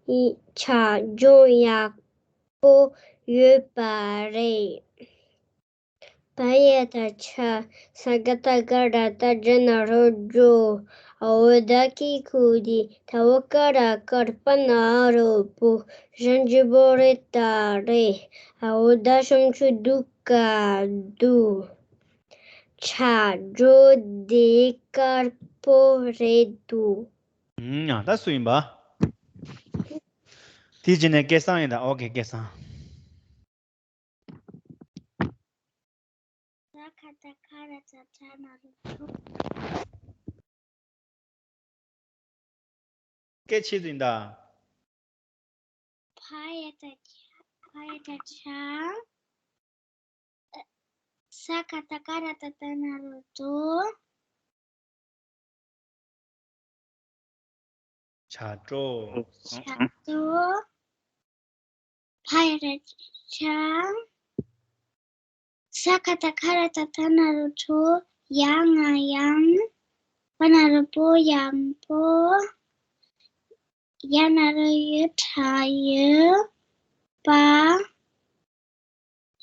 བྱ་སྒྲོ་ཡག་པོ་ཡོད་པ་རེད། བ་ཡ་ད་བྱ། ས་ག་ད་ག་ར་ད་དྲ་ན་རོ་འགྲོ། ཨའོ་ད་གི་གུ་དི། དའོ་ཀ་ར་དཀར། པ་ན་རོ་པོ། ར་དྲང་པོ་རེ་ད་རེད། ཨའོ་ད་ཞབས་ཀྱུ་དུ་ག་དུ། བྱ་སྒྲོ་དེ་དཀར་པོ་རེད་འདུག་ཨུམ། ཡ། ད་སུ་ཡིན་པ། དེ་རྗེས་ནས་སྐད་གསང་ཡིན་ད། ཨོ་ཀེ། སྐད་གསང་། ས་ག་བཏགས་སྒ་ར་བཏགས་སྒྲ་ན་རོ་སྒྲོ། སྐད་ཆེ་ཙམ་ཡིན་ད། བ་ཡ་བཏགས་བྱ། བ་ཡ་བཏགས་བྱ། ས་ག་བཏགས་སྒ་ར་བཏགས་སྒྲ་ན་རོ་སྒྲོ། བྱ་སྒྲོ། བྱ་སྒྲོ། བ་ཡ་བཏགས་བྱ། ས་ག་བཏགས་སྒ་ར་བཏགས་སྒྲ་ན་རོ་སྒྲོ། ཡ་ང་ཡང་། པ་ན་རོ་པོ། ཡང་པོ། ཡ་ན་རོ་ཡོ་ད་ཡོད། པ།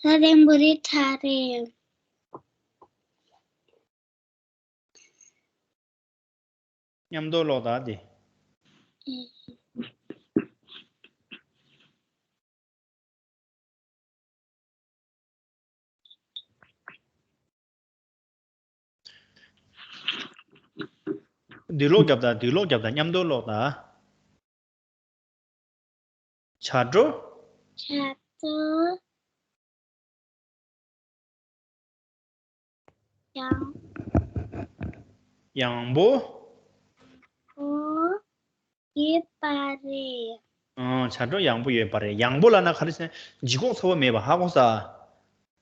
ར་འགྲེང་བུ་རེ་ད་རེད། མཉམ་དུ་ཀློག་དང་དེ། བསྡུས་ཀློག་རྒྱབ་དང་། བསྡུས་ཀློག་རྒྱབ་དང་། མཉམ་དུ་ཀློག་དང་། བྱ་སྒྲོ། བྱ་སྒྲོ། ཡང་། ཡང་པོ། པོ། ཡོད་པ་རེད། ཨང་། བྱ་སྒྲོ་ཡང་པོ་ཡོད་པ་རེད། ཡང་པོ་ལབ་ན་ག་རེ་ཟེར། ལྗིད་ཁོག་ཚ་པོ་མེད་པ། ཧ་གོ་ས།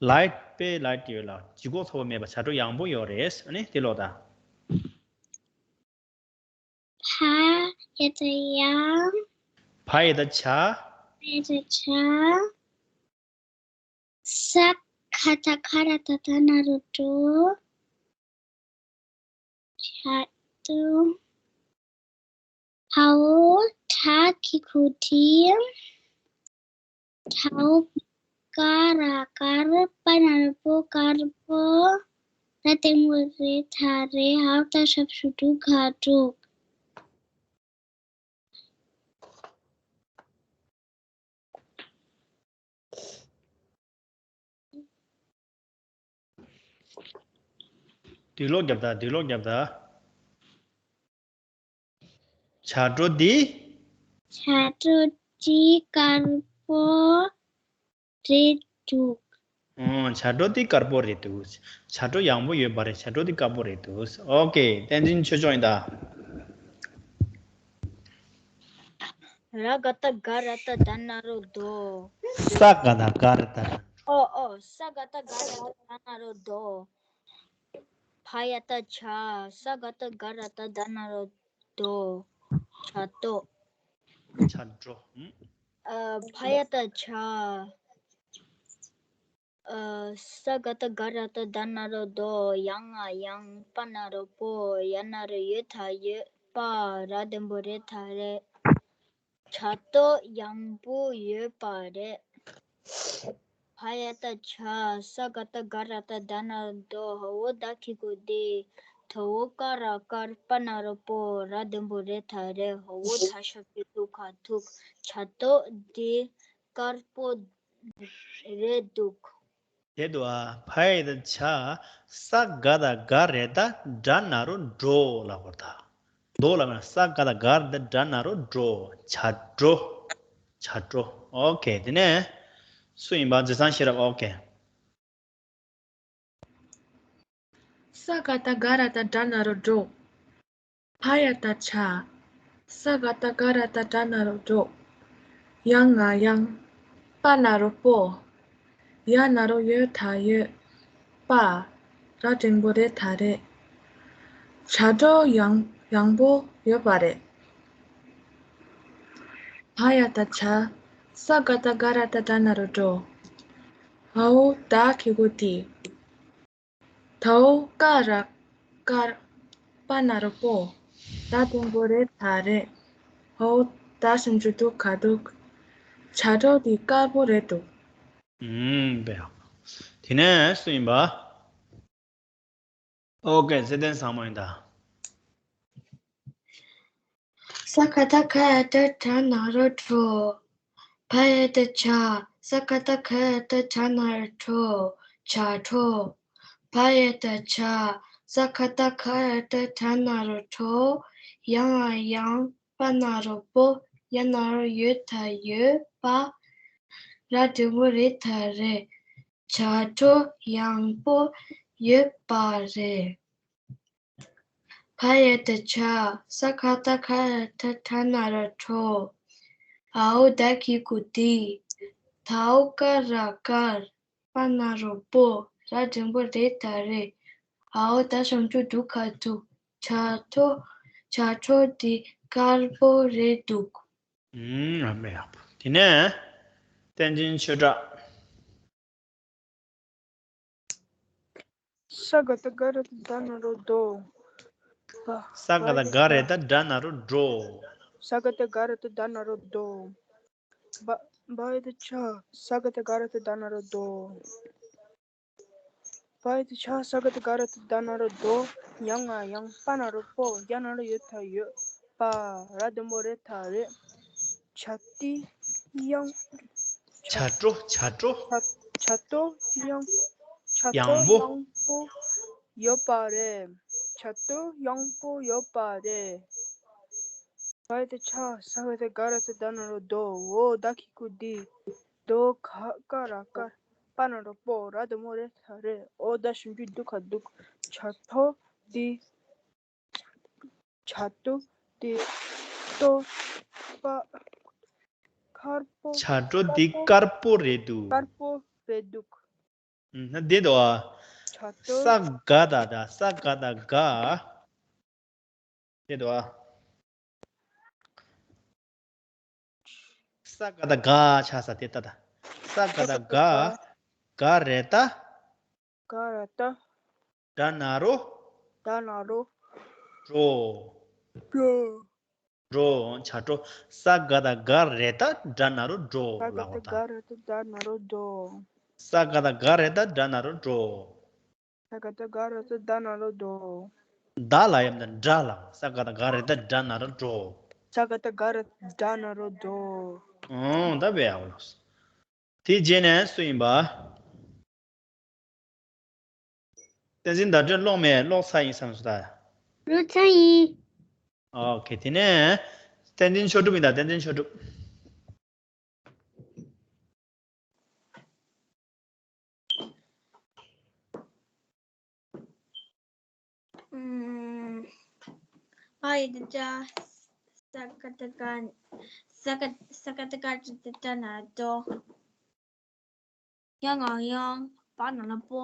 ལའིཊ། དཔེ་ལའིཊ་ཡོད་ལ། ལྗིད་ཁོག་ཚ་པོ་མེད་པ། བྱ་སྒྲོ་ཡང་པོ་ཡོད་རེད། ཨ་ནི་དེ་ཀློག་དང་། བ་ཡ་བཏགས་ཡང་། བ་ཡ་བཏགས་བྱ། བ་ཡ་བཏགས་བྱ། ས་ག་བཏགས་སྒ་ར་བཏགས་སྒྲ་ན་རོ་སྒྲོ། བྱ་སྒྲོ། འའོ་ད་གི་གུ་དྲི། དའོ་ཀ་ར་དཀར། པ་ན་རོ་པོ། དཀར་པོ། ར་འགྲེང་བུ་རེ་ད་རེད། འའོ་ད་ཞབས་ཀྱུ་དྲུག་ག་དྲུག་བསྡུས་ཀློག་རྒྱབ་དང་། བསྡུས་ཀློག་རྒྱབ་དང་། བྱ་སྒྲོ་འདི། བྱ་སྒྲོ་འདི་དཀར་པོ་རེད་འདུག་ཨོ། བྱ་སྒྲོ་འདི་དཀར་པོ་རེད་འདུག་བྱ་སྒྲོ་ཡང་པོ་ཡོད་པ་རེད། བྱ་སྒྲོ་འདི་དཀར་པོ་རེད་འདུག་ཨོ་ཀེ། བསྟན་འཛིན་ཆོས་སྐྱོང་ཡིན་ད། ར་ག་བཏགས་རྒ་ར་བཏགས་རྡ་ན་རོ་རྡོ། ས་ག་བཏགས་རྒ་ར་བཏགས། ཨོ་ཨོ། ས་ག་བཏགས་རྒ་ར་བཏགས་རྡ་ན་རོ་རྡོ། བ་ཡ་བཏགས་བྱ། ས་ག་བཏགས་རྒ་ར་བཏགས་རྡ་ན་རོ་རྡོ། བྱ་རྡོ། བྱ་སྒྲོ། ཨ། བ་ཡ་བཏགས་བྱ། ཨ། ས་ག་བཏགས་སྒ་ར་བཏགས་རྡ་ན་རོ་རྡོ། ཡ་ང་ཡང་། པ་ན་རོ་པོ། ཡ་ན་རོ་ཡོ་ད་ཡོད། པ། ར་འགྲེང་བུ་རེ་ད་རེད། བྱ་རྡོ་ཡང་པོ་ཡོད་པ་རེད། བ་ཡ་བཏགས་བྱ། ས་ག་བཏགས་སྒ་ར་བཏགས་རྡ་ན་རོ་རྡོ། འའོ་ད་གི་གུ་དྲི། དའོ་ཀ་ར་དཀར། པ་ན་རོ་པོ། ར་འགྲེང་བུ་རེ་ད་རེད། འའོ་ད་ཞབས་ཀྱུ་དྲུག་ག་དྲུག་བྱ་རྡོ་འདི་དཀར་པོ་རེད་འདུག་དེ་དུ་ཨ། བ་ཡ་བཏགས་བྱ། ས་ག་བཏགས་སྒ་ར་བཏགས་རྡ་ན་རོ་སྒྲོ་ལབ་དགོས་ད། རྡོ་ལབ་ན། ས་ག་བཏགས་སྒ་ར་བཏགས་རྡ་ན་རོ་སྒྲོ། བྱ་སྒྲོ། བྱ་སྒྲོ། ཨོ་ཀེ། དེ་ནས་སུ་ཡིན་པ། མཛེས་བཟང་ཤེས་རབ། ཨོ་ཀེ། ས་ག་བཏགས་སྒ་ར་བཏགས་སྒྲ་ན་རོ་སྒྲོ། བ་ཡ་བཏགས་བྱ། ས་ག་བཏགས་སྒ་ར་བཏགས་སྒྲ་ན་རོ་སྒྲོ། ཡ་ང་ཡང་། པ་ན་རོ་པོ། ཡ་ན་རོ་ཡོ་ད་ཡོད། པ། ར་འགྲེང་བུ་རེ་ད་རེད། བྱ་སྒྲོ་ཡང་ཡང་པོ་ཡོད་པ་རེད། བ་ཡ་བཏགས་བྱ། ས་ག་བཏགས་སྒ་ར་བཏགས་སྒྲ་ན་རོ་སྒྲོ། འའོ་ད་གི་གུ་དྲི། དའོ་ཀ་ར་དཀར། པ་ན་རོ་པོ། ར་འགྲེང་བུ་རེ་ད་རེད། འའོ་ད་ཞབས་ཀྱུ་དྲུག་ག་དྲུག་བྱ་སྒྲོ་འདི་དཀར་པོ་རེད་འདུག་ཨུམ། དཔེ་ཡག་པོ། དེ་ནས་སུ་ཡིན་པ། ཨོ་ཀེ། ཚེ་བརྟན་བཟང་མོ་ཡིན་ད། ས་ག་བཏགས་སྒ་ར་བཏགས་སྒྲ་ན་རོ་སྒྲོ། བ་ཡ་བཏགས་བྱ། ས་ག་བཏགས་སྒ་ར་བཏགས་སྒྲ་ན་རོ་སྒྲོ། བྱ་སྒྲོ། བ་ཡ་བཏགས་བྱ། ས་ག་བཏགས་སྒ་ར་བཏགས་སྒྲ་ན་རོ་སྒྲོ། ཡ་ང་ཡང་། པ་ན་རོ་པོ། ཡ་ན་རོ་ཡོ་ད་ཡོད་པ། ར་འགྲེང་བུ་རེ་ད་རེད། བྱ་སྒྲོ་ཡངས་པོ་ཡོད་པ་རེད། བ་ཡ་བཏགས་བྱ། ས་ག་བཏགས་སྒ་ར་བཏགས་སྒྲ་ན་རོ་སྒྲོ། འ་འོག་ད་གི་གུ་འདི། ད་འོག་ཀ་ར་དཀར། པ་ན་རོ་པོ། ར་འགྲེང་བུ་རེ་ད་རེད། འ་འོག་ད་ཞབས་ཀྱུ་འགྲུ་ག་འདུག་བྱ་སྒྲོ། བྱ་སྒྲོ་འདི་དཀར་པོ་རེད་འདུག་ཨུམ། ཡག་པོ་ཡག་པོ། དེ་ནས་བསྟན་འཛིན་ཆོས་གྲགས། ས་ག་བཏགས་སྒ་ར་བཏགས་སྒྲ་ན་རོ་སྒྲོ། བ། ས་ག་བཏགས་སྒ་ར་བཏགས་སྒྲ་ན་རོ་སྒྲོ། ས་ག་བཏགས་སྒ་ར་བཏགས་སྒྲ་ན་རོ་སྒྲོ། བ། བ་ཡ་བཏགས་བྱ། ས་ག་བཏགས་སྒ་ར་བཏགས་སྒྲ་ན་རོ་སྒྲོ། བ་ཡ་བཏགས་བྱ། ས་ག་བཏགས་སྒ་ར་བཏགས་སྒྲ་ན་རོ་སྒྲོ། ཡ་ང་ཡང་། པ་ན་རོ་པོ། ཡ་ན་རོ་ཡོ་ད་ཡོད། པ། ར་འགྲེང་བུ་རེ་ད་རེད། བྱ་སྒྲོ་ཡང་། བྱ་སྒྲོ། བྱ་སྒྲོ། བྱ། བྱ་སྒྲོ་ཡང་། བྱ་སྒྲོ་ཡངས་པོ། ཡངས་པོ་ཡོད་པ་རེད། བྱ་སྒྲོ་ཡངས་པོ་ཡོད་པ་རེད། བ་ཡ་བཏགས་བྱ། ས་ག་བཏགས་སྒ་ར་བཏགས་སྒྲ་ན་རོ་སྒྲོ། འ་འོག་ད་གི་གུ་འདི། ད་འོག་ཀ་ར་དཀར། པ་ན་རོ་པོ། ར་འགྲེང་བུ་རེ་ད་རེད། འ་འོག་ད་ཞབས་ཀྱུ་འགྲུ་ག་འདུག་བྱ་སྒྲོ་འདི། བྱ་སྒྲོ་འདི། ཏོ། པ། དཀར་པོ། བྱ་སྒྲོ་འདི་དཀར་པོ་རེད་འདུག་དཀར་པོ་རེད་འདུག་ཨུམ། ན་འདི་འདུག་ཨ། བྱ་སྒྲོ། ས་ག་བཏགས་སྒ། ས་ག་བཏགས་སྒ། འདི་འདུག་ཨ། ས་ག་བཏགས་སྒ་ཆགས་ས་དེ་ལྟ་ད། ས་ག་བཏགས་སྒ། སྒ་རེ་ད། སྒ་རེ་ད། སྒྲ་ན་རོ། སྒྲ་ན་རོ། སྒྲོ། སྒྲོ། སྒྲོ། བྱ་སྒྲོ། ས་ག་བཏགས་སྒ་རེ་ད་སྒྲ་ན་རོ་སྒྲོ་ལབ་པ་དང་། ས་ག་བཏགས་སྒ་རེ་ད་སྒྲ་ན་རོ་སྒྲོ། ས་ག་བཏགས་སྒ་རེ་ད་སྒྲ་ན་རོ་སྒྲོ། ས་ག་བཏགས་སྒ་རེ་ད་སྒྲ་ན་རོ་སྒྲོ། ད་ལ་ཡ་མ་ད་སྒྲ་ལ། ས་ག་བཏགས་སྒ་རེ་ད་སྒྲ་ན་རོ་སྒྲོ། ས་ག་བཏགས་སྒ་རེ་ད་སྒྲ་ན་རོ་སྒྲོ། ཨོ་ད་བས་ཨ་བ་ལོ། དེ་རྗེས་ནས་སུ་ཡིན་པ། བསྟན་འཛིན་ཟླ་སྒྲོན་ཀློག་མེད། ཀློག་ཚར་ཡིན་བསམ་སོང་ད། ཀློག་ཚར་ཡིན། ཨོ་ཁེ། དེ་ནས་བསྟན་འཛིན་ཆོས་གྲུབ་ཡིན་ད། བསྟན་འཛིན་ཆོས་གྲུབ། ཨུམ། བ་ཡ་བཏགས་བྱ། ས་ག་བཏགས་སྒ། ས་ག། ས་ག་བཏགས་སྒ་ར་བཏགས་སྒྲ་ན་རོ་སྒྲོ། ཡ་ང་ཡང་། པ་ན་རོ་པོ།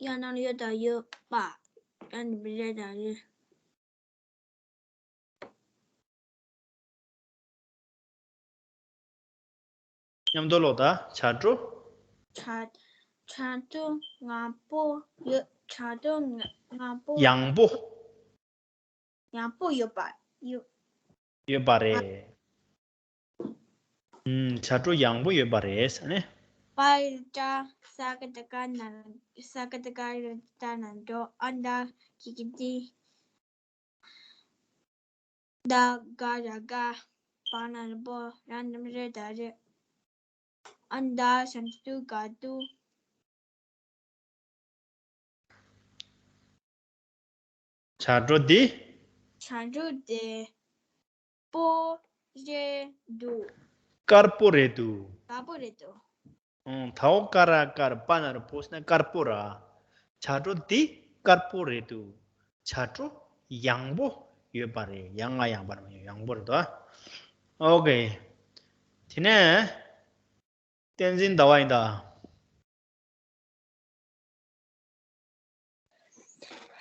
ཡ་ན་རོ་ཡོ་ད་ཡོད། པ། ར་འགྲེང་བུ་རེ་ད་རེད། མཉམ་དུ་ཀློག་ད། བྱ་སྒྲོ། བྱ། བྱ་སྒྲོ་ཡངས་པོ་ཡོད། བྱ་སྒྲོ་ཡངས་པོ། ཡངས་པོ། ཡངས་པོ་ཡོད་པ། ཡོད། ཡོད་པ་རེད། ཨུམ། བྱ་སྒྲོ་ཡངས་པོ་ཡོད་པ་རེད་ཟེར་ནས། པ་ཡ་བཏགས་བྱ། ས་ག་བཏགས་སྒ་ན། ས་ག་བཏགས་སྒ་ར་བཏགས་སྒྲ་ན་རོ་སྒྲོ། འ་འོག་ད་གི་གུ་འདི། ད་འོག་ག་ར་དཀར། པ་ན་རོ་པོ། ར་འགྲེང་བུ་རེ་ད་རེད། འ་འོག་ད་ཞབས་ཀྱུ་འགྲུ་ག་འདུག་བྱ་སྒྲོ་འདི། བྱ་སྒྲོ་འདི། པོ་རེད་འདུག་དཀར་པོ་རེད་འདུག་དཀར་པོ་རེད་འདུག་ཨང་། ད་འོག་ཀ་ར་དཀར། པ་ན་རོ་པོ་ཟེར་ན་དཀར་པོ་ར། བྱ་སྒྲོ་འདི་དཀར་པོ་རེད་འདུག་བྱ་སྒྲོ་ཡངས་པོ་ཡོད་པ་རེད། ཡ་ང་ཡངས་པ་རེད་མ་ཡོང་། ཡངས་པོ་རེད་འདུག་ཨོ་ཁེ། དེ་ནས། བསྟན་འཛིན་ཟླ་བ་ཡིན་ད།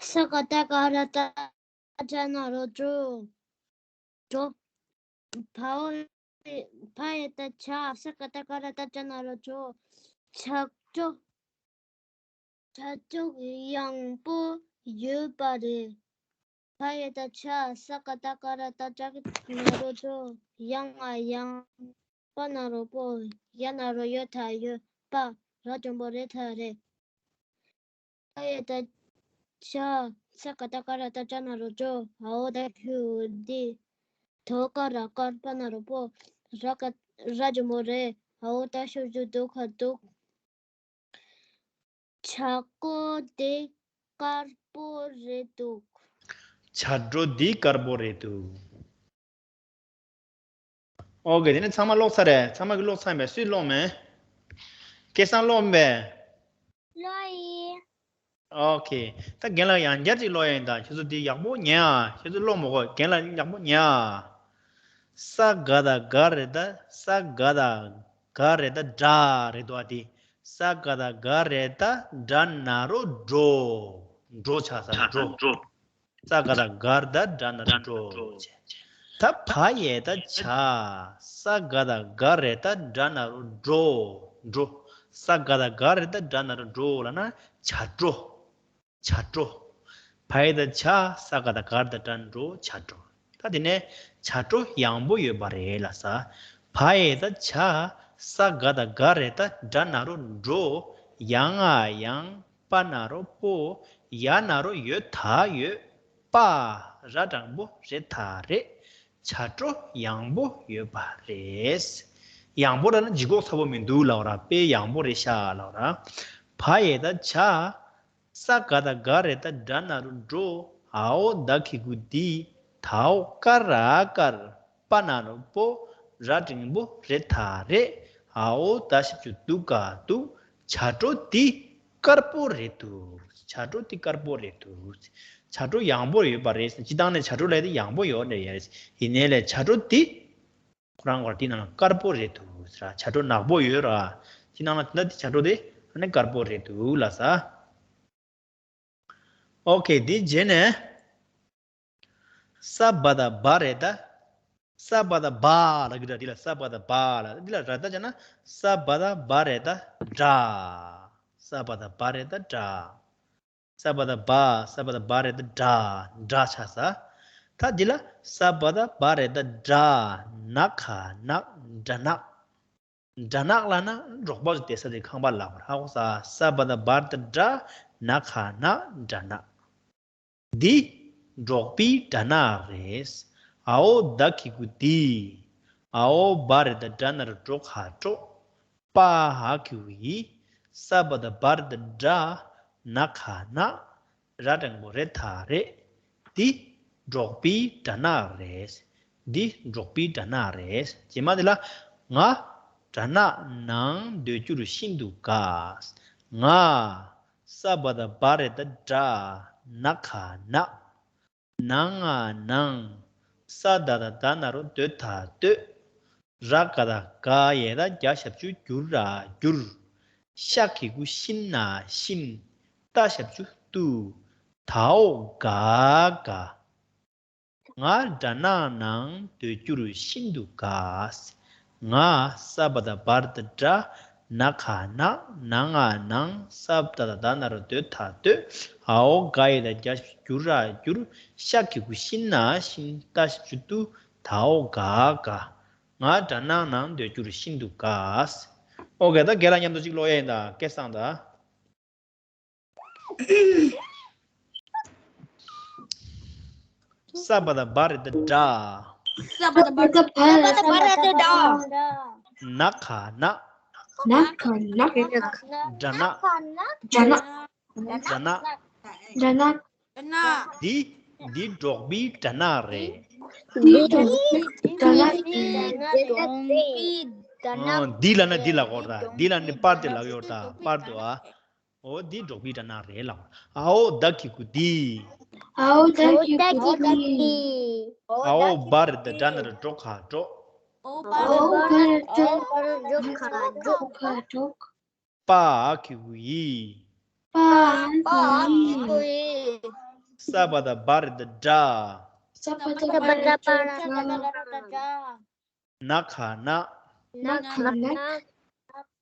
ས་ག་བཏགས་སྒ་ར་བཏགས་སྒྲ་ན་རོ་སྒྲོ། སྒྲོ། བ་འོག་བ་ཡ་བཏགས་བྱ། ས་ག་བཏགས་སྒ་ར་བཏགས་སྒྲ་ན་རོ་སྒྲོ། བྱ་སྒྲོ། བྱ་སྒྲོ་ཡངས་པོ་ཡོད་པ་རེད། བ་ཡ་བཏགས་བྱ། ས་ག་བཏགས་སྒ་ར་བཏགས་སྒྲ་ན་རོ་སྒྲོ། ཡ་ང་ཡང་། པ་ན་རོ་པོ། ཡ་ན་རོ་ཡོ་ད་ཡོད། པ། ར་འགྲེང་བུ་རེ་ད་རེད། བ་ཡ་བཏགས་བྱ། ས་ག་བཏགས་སྒ་ར་བཏགས་སྒྲ་ན་རོ་སྒྲོ། འ་འོག་ད་གི་གུ་འདི། ད་འོག་ག་ར་དཀར། པ་ན་རོ་པོ། ར་ག། ར་འགྲེང་བུ་རེ། འ་འོག་ད་ཞབས་ཀྱུ་འགྲུ་ག་འདུག་བྱ་སྒྲོ་འདི་དཀར་པོ་རེད་འདུག་བྱ་སྒྲོ་འདི་དཀར་པོ་རེད་འདུག་ཨོ་ཀེ། དེ་ནས་ཚང་མ་ཀློག་ཚར་རེད། ཚང་མ་གིས་ཀློག་ཚར་མེད། སུས་ཀློག་མེད། སྐལ་བཟང་ཀློག་མེད། ཀློག་ཡིན། ཨོ་ཀེ། ད་རྒན་ལགས་ཡང་བསྐྱར་ཅིག་ཀློག་ཡ་ཡིན་ད། ཁྱེད་ཚོ་འདི་ཡག་པོ་ཉན་ཨ། ཁྱེད་ཚོ་ཀློག་མ་དགོས། རྒན་ལགས་ཡག་པོ་ཉན་ཨ། ས་ག་བཏགས་སྒ་རེད་ད། ས་ག་བཏགས་སྒ་རེད་ད། སྒྲ་རེད་དོ་ཨ། དེ་ས་ག་བཏགས་སྒ་རེད་ད། སྒྲ་ན་རོ་སྒྲོ། སྒྲོ་ཆགས་ས། སྒྲོ། ས་ག་བཏགས་སྒ་རེད་ད། སྒྲ་ན་རོ་སྒྲོ། ད་བ་ཡ་བཏགས་བྱ། ས་ག་བཏགས་སྒ་རེད་ད། སྒྲ་ན་རོ་སྒྲོ། སྒྲོ། ས་ག་བཏགས་སྒ་རེད་ད། སྒྲ་ན་རོ་སྒྲོ་ལབ་ན་བྱ་སྒྲོ། བྱ་སྒྲོ། བ་ཡ་བཏགས་བྱ། ས་ག་བཏགས་སྒ་རེད་ད། སྒྲ་ན་རོ་སྒྲོ། བྱ་སྒྲོ། ད་དེ་ནས་བྱ་སྒྲོ་ཡང་པོ་ཡོད་པ་རེད་ལབ་ས། བ་ཡ་བཏགས་བྱ། ས་ག་བཏགས་སྒ་རེད་ད། སྒྲ་ན་རོ་སྒྲོ། ཡ་ང་ཡང་། པ་ན་རོ་པོ། ཡ་ན་རོ་ཡོ་ད་ཡོད། པ། ར་དྲང་པོ་རེ་ད་རེད། བྱ་སྒྲོ་ཡང་པོ་ཡོད་པ་རེད། ཡང་པོ་ལབ་ན་ལྗིད་ཁོག་ཚ་པོ་མི་འདུག་ལབ་ར། དཔེ་ཡང་པོ་རེད་ཤག་ལབ་ར། བ་ཡ་བཏགས་བྱ། ས་ག་བཏགས་སྒ་རེད་ད། སྒྲ་ན་རོ་སྒྲོ། འ་འོག་ད་གི་གུ་འདི། ད་འོག་ཀ་ར་དཀར། པ་ན་རོ་པོ། ར་འགྲེང་བུ་རེ་ད་རེད། འ་འོག་ད་ཞབས་ཀྱུ་འདུ་ག་འདུག་བྱ་སྒྲོ་འདི་དཀར་པོ་རེད་འདུག་བྱ་སྒྲོ་འདི་དཀར་པོ་རེད་འདུག་བྱ་སྒྲོ་ཡང་པོ་ཡོད་པ་རེད། སྤྱིར་བཏང་ནས་བྱ་སྒྲོ་ལབ་དེ་ཡང་པོ་ཡོད་རེད། ཡིན་ནའི་ལས་བྱ་སྒྲོ་འདི་ཁོ་རང་གོ་དེ་ནང་ལ་དཀར་པོ་རེད་འདུག་ཟེར། བྱ་སྒྲོ་ནག་པོ་ཡོད་ར། དེ་ནང་ལ་དེ་འདྲ་དེ་བྱ་སྒྲོ་དེ་ཨ་ནི་དཀར་པོ་རེད་འདུག་ལབ་ས། ཨོ་ཀེ། དེ་རྗེས་ནས་ས་བ་བཏགས་སྦ་རེད་ད། ས་བ་བཏགས་སྦ་ལབ་ཀྱི་ར། འདི་ལ་ས་བ་བཏགས་སྦ་ལབ། འདི་ལ་ར་བཏགས་བྱས་ན་ས་བ་བཏགས་སྦ་རེད་ད། སྦྲ། ས་བ་བཏགས་སྦ་རེད་ད། སྦྲ། ས་བ་བཏགས་སྦ། ས་བ་བཏགས་སྦ་རེད་ད། སྦྲ། སྦྲ་ཆགས་ས། ད་འདི་ལ་ས་བ་བཏགས་སྦ་རེད་ད། སྦྲ། ན་ག་ནག་སྦྲ་ནག་སྦྲ་ནག་ལབ་ན་འབྲོག་པ་ཚོ་བསྡད་ས་དེ་ཁང་པ་ལབ་པ་རེད། ཧ་གོ་ས། ས་བ་བཏགས་སྦ་རེད་ད། སྦྲ། ན་ག་ནག་སྦྲ་ནག་འདི་འབྲོག་པའི་སྦྲ་ནག་རེད། འ་འོག་ད་གི་གུ་འདི། འ་འོག་སྦ་རེད་ད། སྦྲ་ན་རོ་སྦྲོ་ག་སྦྲོག་པ་འ་གི་གུ་འི། ས་བ་བཏགས་སྦ་རེད་ད། སྦྲ། ན་ག་ནག་ར་འགྲེང་བུ་རེ་ད་རེད། འདི་འབྲོག་པའི་སྦྲ་ནག་རེད། འདི་འབྲོག་པའི་སྦྲ་ནག་རེད། རྗེས་མ་འདི་ལ། ང་སྦྲ་ནག་ནང་སྡོད་རྒྱུར་ཤིན་ཏུ་དགའ། ང་། ས་བ་བཏགས་སྦ་རེད་ད། སྦྲ། ན་ག་ནག་ན་ང་ནང་། ས་ད་བཏགས་སྡ་ན་རོ་སྡོ་ད་སྡོད། ར་ག་བཏགས་རྒ་ཡ་བཏགས་རྒྱ་ཞབས་ཀྱུ་རྒྱུ་ར་རྒྱུར། ཤ་གི་གུ་ཤི་ན་ཤིན། ཏ་ཞབས་ཀྱུ་ཏུ། ད་འོག་ག་དགའ། ང་སྦྲ་ནག་ནང་སྡོད་རྒྱུར་ཤིན་ཏུ་དགའ། ང་ས་བ་བཏགས་སྦ་རེད་ད། སྦྲ། ན་ག་ནག་ན་ང་ནང་། ས་ད་བཏགས་སྡ་ན་རོ་སྡོ་ད་སྡོད། འ་འོག་ག་ཡ་བཏགས་རྒྱ་ཞབས་ཀྱུ་རྒྱུ་ར་རྒྱུར། ཤ་གི་གུ་ཤི་ན་ཤིན། ཏ་ཞབས་ཀྱུ་ཏུ། ད་འོག་ག་དགའ། ང་སྦྲ་ནག་ནང་སྡོད་རྒྱུར་ཤིན་ཏུ་དགའ། ཨོ་ཀེ། ད་རྒན་ལགས་མཉམ་དུ་གཅིག་ཀློག་ཡ་ཡིན་ད། སྐལ་བཟང་ད། ས་བ་བཏགས་སྦ་རེད་ད། སྦྲ། ས་བ་བཏགས་སྦ་རེད་ད། སྦ་རེད་ད། སྦྲ། ན་ག་ནག་ན་ག་ནག་སྦྲ་ནག་སྦྲ་ནག་སྦྲ་ནག་སྦྲ་ནག་སྦྲ་ནག་འདི། འདི་འབྲོག་པའི་སྦྲ་ནག་རེད། འདི་འབྲོག་པའི་སྦྲ་ནག་རེད། འདི་ལབ་ན་འདི་ལབ་ཡོད་ད། འདི་ལབ་ནི་པར་དེ་ལབ་ཡོད་ད། པར་དུ་ཨ། འོ་འདི་འབྲོག་པའི་སྦྲ་ནག་རེད་ལབ། འ་འོག་ད་གི་གུ་འདི། འ་འོག་ད་གི་གུ་འདི། འ་འོག་སྦ་རེད་ད། སྦྲ་ན་རོ་སྦྲོ་ག་སྦྲོག་འ་འོག་སྦ་རེད་ད། སྦྲ་ན་རོ་སྦྲོ་ག་སྦྲོག་པ་འ་གི་གུ་འི། པ་འ་གི་གུ་འི། ས་བ་བཏགས་སྦ་རེད་ད། སྦྲ། ན་ག་ནག་ན་ག་ནག་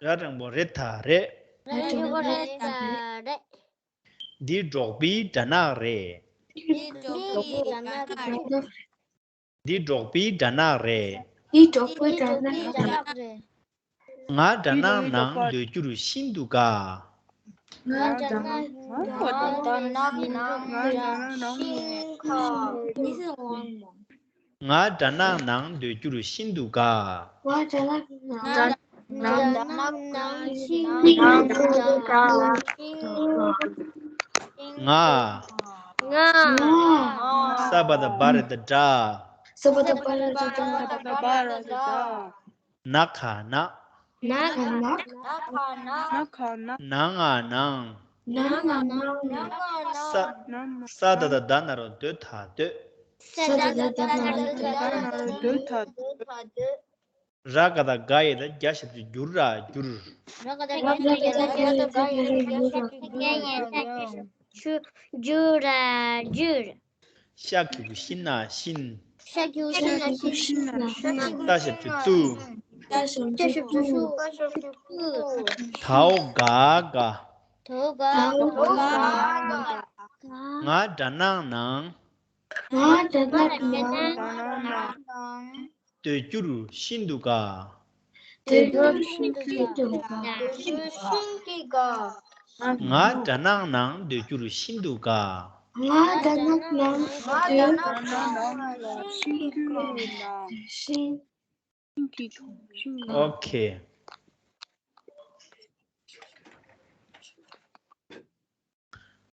ར་འགྲེང་བུ་རེ་ད་རེད། ར་འགྲེང་བུ་རེ་ད་རེད། འདི་འབྲོག་པའི་སྦྲ་ནག་རེད། འདི་འབྲོག་པའི་སྦྲ་ནག་རེད། འདི་འབྲོག་པའི་སྦྲ་ནག་རེད། འདི་འབྲོག་པའི་སྦྲ་ནག་རེད། ང་སྦྲ་ནག་ནང་སྡོད་རྒྱུར་ཤིན་ཏུ་དགའ། ང་སྦྲ་ནག་ནང་སྡོད་རྒྱུར་ཤིན་ཏུ་དགའ། ང་སྦྲ་ནག་ནང་སྡོད་རྒྱུར་ཤིན་ཏུ་དགའ། ང་སྦྲ་ནག་ནང་སྡོད་རྒྱུར་ཤིན་ཏུ་དགའ། ང་། ང་། ས་བ་བཏགས་སྦ་རེད་ད། སྦྲ། ས་བ་བཏགས་སྦ་ར་བཏགས་སྦྱ་ད། ན་ག་ན། ན་ག་ན། ན་ག་ན། ན་ང་ནང་། ན་ང་ནང་། ས། ས་ད་བཏགས་སྡ་ན་རོ་སྡོ་ད་སྡོད། ས་ད་བཏགས་སྡ་ན་རོ་སྡོ་ད་སྡོད། ར་ག་བཏགས་རྒ་ཡ་བཏགས་རྒྱ་ཞབས་ཀྱུ་གྱུ་ར་གྱུར། ར་ག་བཏགས་རྒ་ཡ་བཏགས་རྒྱ་ཞབས་ཀྱུ་གྱུ་ར་གྱུར། ཤ་གི་གུ་ཤི་ན་ཤིན། ཤ་གི་གུ་ཤི་ན་ཤིན། ཏ་ཞབས་ཀྱུ་ཏུ། ཏ་ཞབས་ཀྱུ་ཏུ། ད་འོག་ག་ག། ད་འོག་ག་ག། ང་དགྲ་ནག་ནང་། ང་དགྲ་ནག་ནང་། སྡོད་རྒྱུར་ཤིན་ཏུ་དགའ། སྡོད་རྒྱུར་ཤིན་ཏུ་དགའ། ང་དགྲ་ནག་ནང་སྡོད་རྒྱུར་ཤིན་ཏུ་དགའ། ང་དགྲ་ནག་ནང་སྡོད་རྒྱུར་ཤིན། ཨོ་ཁེ།